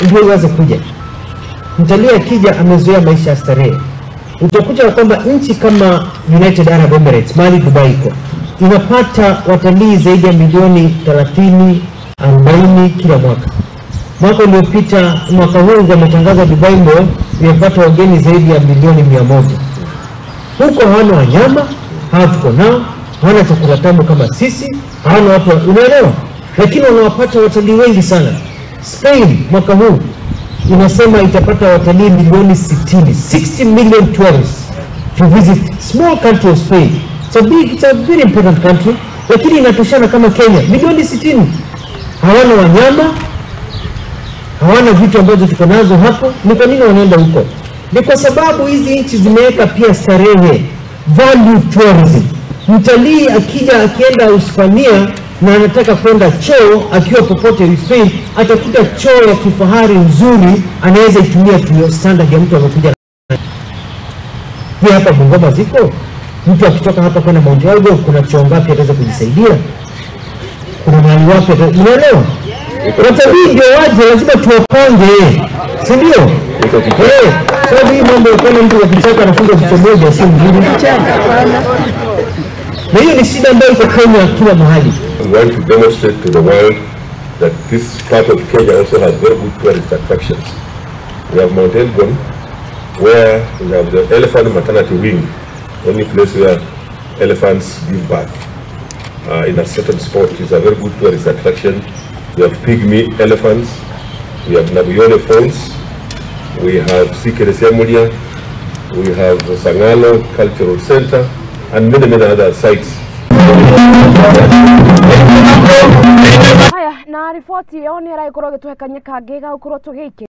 ndio iweze kuja. Mtalii akija amezoea maisha ya starehe. Utakuta kwamba nchi kama United Arab Emirates, mali Dubai iko, inapata watalii zaidi ya milioni 30, 40 kila mwaka. Mwaka uliopita, mwaka huu wametangaza Dubai Mall imepata wageni zaidi ya milioni 100. Huko hawana wanyama, hawako nao, hawana chakula tamu kama sisi, hawana watu, unaelewa? Lakini wanawapata watalii wengi sana. Spain mwaka huu inasema itapata watalii milioni 60, 60 million tourists to visit small country of Spain. It's a big, it's a very important country, lakini inatoshana kama Kenya, milioni 60. Hawana wanyama, hawana vitu ambazo tuko nazo hapo. Ni kwa nini wanaenda huko? Ni kwa sababu hizi nchi zimeweka pia starehe, value tourism. Mtalii akija akienda Hispania na anataka kwenda choo akiwa popote Spain, atakuta choo ya kifahari nzuri, anaweza itumia tu standard ya mtu amekuja. Pia hapa Bungoma ziko, mtu akitoka hapa kwenda Mount Elgon kuna choo ngapi ataweza kujisaidia? Kuna mahali wapi unaelewa? Watalii ndio waje, lazima tuwapange, si ndio? Sababu hii mambo ya kuona mtu akicheka anafunga kichwa moja sio mzuri. Na hiyo ni shida ambayo iko Kenya kila mahali. We want to demonstrate to the world that this part of Kenya also has very good tourist attractions. We have Mount Elgon, where we have the elephant maternity wing, only place where elephants give birth in a certain spot. It's a very good tourist attraction. We have pygmy elephants, we have Nabuyole Falls, we have Sikere Semulia, we have Sangalo Cultural Center, and many, many other sites. Haya, na riboti ĩyo nĩ ĩragĩkorwo ĩgĩtũhe kanya kangĩ ga gũkorwo tũgĩikia